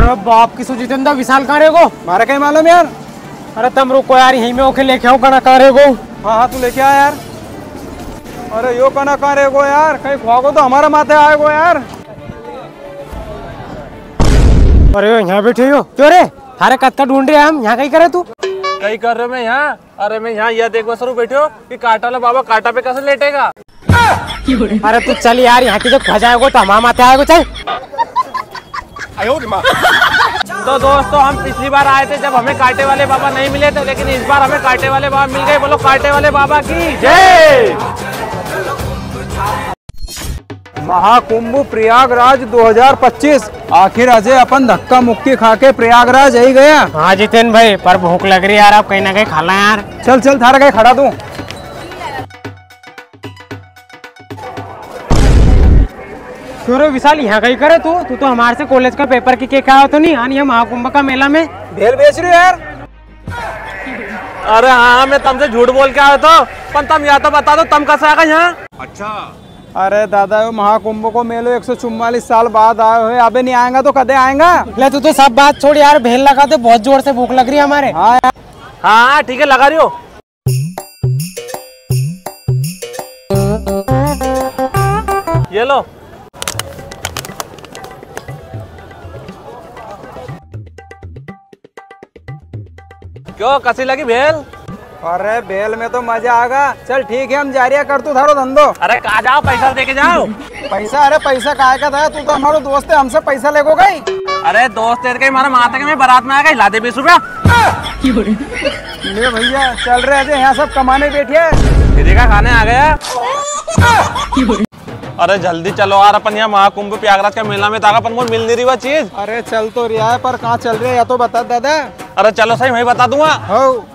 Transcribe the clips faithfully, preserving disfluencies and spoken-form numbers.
अरे बाप की सो जितेंद्र, विशाल कहाँ रेगो? मारे कई मालूम यार। अरे तम रुको यार, यहीं में ओके लेके आओ, कना कहाँ रेगो। हाँ, हाँ, तू लेके आ यार। अरे यो कना कहाँ रेगो यार, कई खुआगो तो हमारे माथे आएगो यार। अरे यो यहाँ बैठे हो, क्यों रे? थारे कद का ढूंढ रहे हम, यहाँ कई करे तू? कई कर रहे मैं यहाँ? अरे मैं यहाँ यह देखवा सरू बैठे हो कि कांटा वाला बाबा कांटा पे कैसे लेटेगा। अरे तू चल यार, यहाँ की जो खा जाएगो तो हमारे माथे आएगो, चल। तो दोस्तों, हम पिछली बार आए थे जब हमें कांटे वाले बाबा नहीं मिले थे, लेकिन इस बार हमें कांटे वाले बाबा मिल गए। बोलो कांटे वाले बाबा की जय। महाकुंभ प्रयागराज दो हज़ार पच्चीस। आखिर अजय अपन धक्का मुक्की खा के प्रयागराज आई गया। हाँ जितेन भाई, पर भूख लग रही है यार, आप कहीं ना कहीं खा ला यार। चल चल, थारा कहीं खड़ा तू। क्यों रे विशाल, यहाँ कहीं करे तू? तू तो हमारे से कॉलेज का पेपर की के आयो तो नहीं, हाँ, ये महाकुंभ का मेला में भेल बेच रही हो यार। अरे हाँ, मैं तमसे झूठ बोल के आयो तो, पण तम या तो बता दो, तम कसा आगा यहाँ? अच्छा। अरे दादा, यो महाकुंभ को मेलो एक सौ चुम्मालीस साल बाद आयो है, अबे नहीं आएगा तो कदे आएगा? ले तू तो सब बात छोड़ यार, भेल लगा दे, बहुत जोर से भूख लग रही है हमारे। हाँ यार। हाँ, ठीक है, लगा रही हो। ये लो। क्यों, कसी लगी भेल? अरे भेल में तो मजा आगा। चल ठीक है, हम जा रिया, कर तू थारो धंधो। अरे कहाँ जाओ, पैसा दे के जाओ। पैसा? अरे पैसा काय का था, तू तो हमारो दोस्त है, हमसे पैसा लेगो कई। अरे दोस्त है कई, हमारे माता के में बारात में आ गई, ला दे बीस रुपया। ले भैया, चल रहे थे, यहाँ सब कमाने बैठे हैं। दीदी का खाने आ गया। अरे जल्दी चलो यार, अपन यहाँ महाकुंभ प्रयागराज का मेला में ताका अपन को मिल नहीं रही वो चीज। अरे चल तो रिया है, पर कहाँ चल रहे हैं या तो बता दादा। अरे चलो सही, मैं बता दूंगा। हो।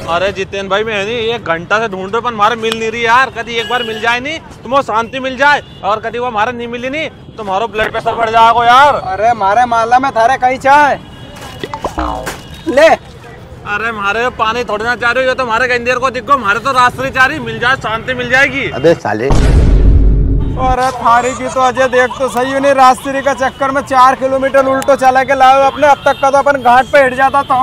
अरे जितेन भाई, मैं नहीं, एक घंटा से ढूंढ रहे, पर मारे मिल नहीं रही यार। कभी एक बार मिल जाए नहीं तो मुझे शांति मिल जाए, और कभी वो मारे नहीं मिली नहीं तो मारो ब्लड प्रेशर बढ़ जाएगा यार। अरे मारे माला में थारे कहीं चाहे ले। अरे मारे पानी थोड़ी ना चाह रही हो, ये तो मारे गंजेर को दिखो, मारे तो राजश्री चाह रही, मिल जाए शांति मिल जाएगी। अबे साले। अरे थारी की तो अजय देख तो सही नहीं, राजश्री का चक्कर में चार किलोमीटर उल्टो चला के लाओ अपने, अब तक का तो अपन घाट पे हिट जाता तो।